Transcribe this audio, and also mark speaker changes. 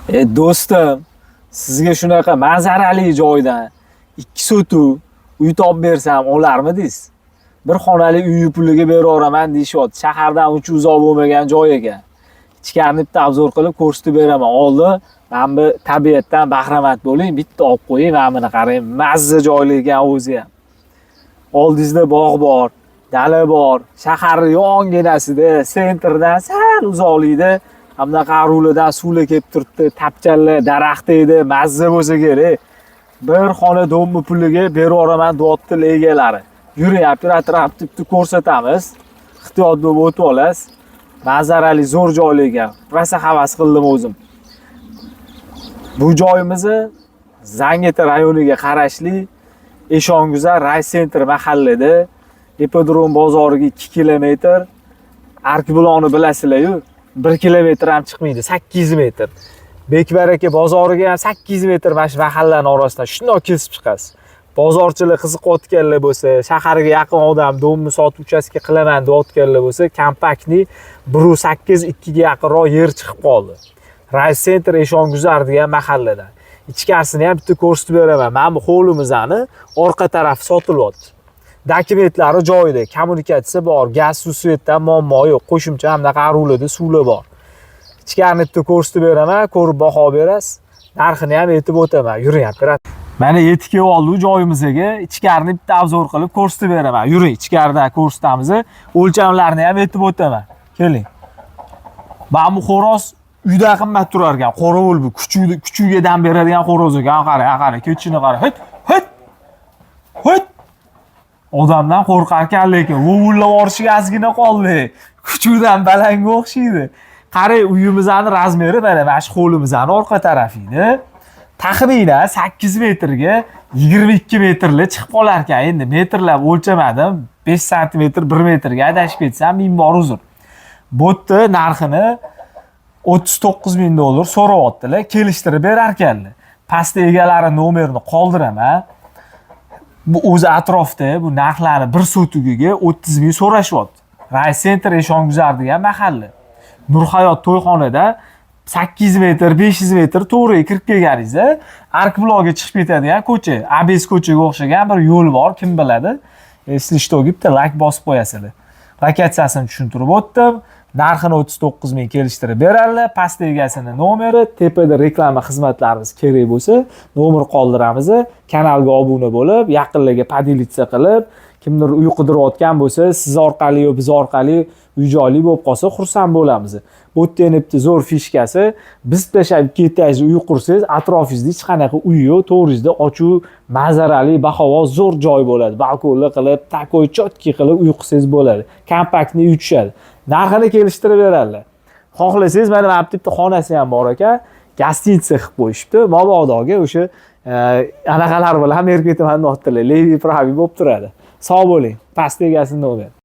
Speaker 1: Do'stim, sizga shunaqa manzarali joydan 2 sotu uy topib bersam olarmidingiz? Bir xonali uyni puliga beraveraman deyishyapti. Shahardan uncha uzoq bo'lmagan joy ekan. Ichkarini bitta обзор qilib ko'rsatib beraman. Oldin mana bu tabiatdan bahramand bo'ling, bitta olib qo'ying, mana buni qarang, mazza joyli ekan o'zi ham. Oldingizda bog' bor, dala bor, shaharni yonginasida, центр dan sal uzoqlikda bunaqa rulidan suvlar kelib turibdi, tapchanlar, daraxt edi, mazza bo'lsa kerak. Bir xona дом ni puliga beraveraman deyaptilar egalari. Yuring, operator bitta ko'rsatamiz. Ehtiyot bo'lib o'tib olasiz. Manzarali zo'r joyli ekan. Rosa havas qildim o'zim. Bu joyimizni Zangiota rayoniga qarashli Eshonguzar райцентр mahallada Ipodrom bozoriga 2 kilometr, Arkbuloqni bilasizlar-yu, 1 kilometr ham chiqmaydi, 800 metr. Bekbaraka bozoriga ham 800 metr mana shu mahallaning orasidan shundoq kesib chiqasiz. Bozorchilar qiziqayotganlar bo'lsa, shaharga yaqin odam дом ni sotib uchastka qilaman deyotganlar bo'lsa, компактный 1.8 2 ga yaqinroq yer chiqib qoldi. Райцентр Eshonguzar degan mahalladan. Ichkarisini ham bitta ko'rsatib beraman. Mana bu hovlimizni orqa tarafi sotilyapti. Dokumentlari joyida, kommunikatsiya bor, gaz, suv, свет dan muammo yo'q. Qo'shimcha bunaqa rulida suvlar bor. Ichkarini bitta ko'rsatib beraman, ko'rib baho berasiz. Narxini ham aytib o'taman. Yuring, operator. Mana yetib kelib oldik joyimizga. Ichkarini bitta обзор qilib ko'rsatib beraman. Yuring, ichkaridan ko'rsatamiz. O'lchamlarni ham aytib o'taman. Keling. Mana bu xo'roz uydan qimmat turar ekan. Qo'rovul bu. Kuchuk kuchugiga dam beradigan xo'roz ekan. Qarang, qarang, ketishini qarang. Hit, hit. Hit. Odamdan qo'rqar ekan lekin vuvullab yuborishiga ozgina qoldi. Kuchukdan balanga o'xshaydi. Qarang, uyimizni размер i mana shu hovlimizni orqa tarafi edi. Taxminan 8 metrga 22 metrli chiqib qolar ekan. Endi metrlab o'lchamadim. 5 santimetr 1 metrga adashib ketsam ming bor uzr. Bu yerda narxini 39 ming dollar so'rayaptilar, kelishtirib berar ekanlar. Pastda egalari nomerini qoldiraman. Bu o'zi atrofda bu narxlarni bir sotugiga 30 ming so'rashyapti. Райцентр Eshonguzar degan mahalla. Nurhayot to'yxonada 800 metr, 500 metr to'g'riga kirib kelganingizda Arkbuloqga chiqib ketadigan ko'cha, Abes ko'chaga o'xshagan bir yo'l bor, kim biladi. Если что, bitta layk bosib qo'yasizlar. Lokatsiyasini tushuntirib o'tdim. Narxini 39 ming kelishtirib beradilar. Pastda egasini nomeri, tepada reklama xizmatlarimiz kerak bo'lsa, nomer qoldiramiz. Kanalga obuna bo'lib, yaqinlarga поделиться qilib, kimdir uy qidirayotgan bo'lsa, siz orqali yo biz orqali uy joyli bo'lib qolsa, xursand bo'lamiz. Bu yerda yana bitta zo'r фишка si, biz tashlab ikki etajli uy qursangiz, atrofingizda hech qanaqa uy yo'q, to'g'ringizda ochiq, manzarali, bahavo zo'r joy bo'ladi. Balkonli qilib, такой четкий qilib uy qursangiz bo'ladi. Компактный uy tushadi. Narxini kelishtirib beradilar. Xohlasangiz mana bu bitta xonasi ham bor ekan, гостиница qilib qo'yishibdi. Mabodoga o'sha anaqalar bilan berib ketaman deyaptilar. Левый правый bo'lib turadi. Sog' bo'ling. Pastda egasini nomer.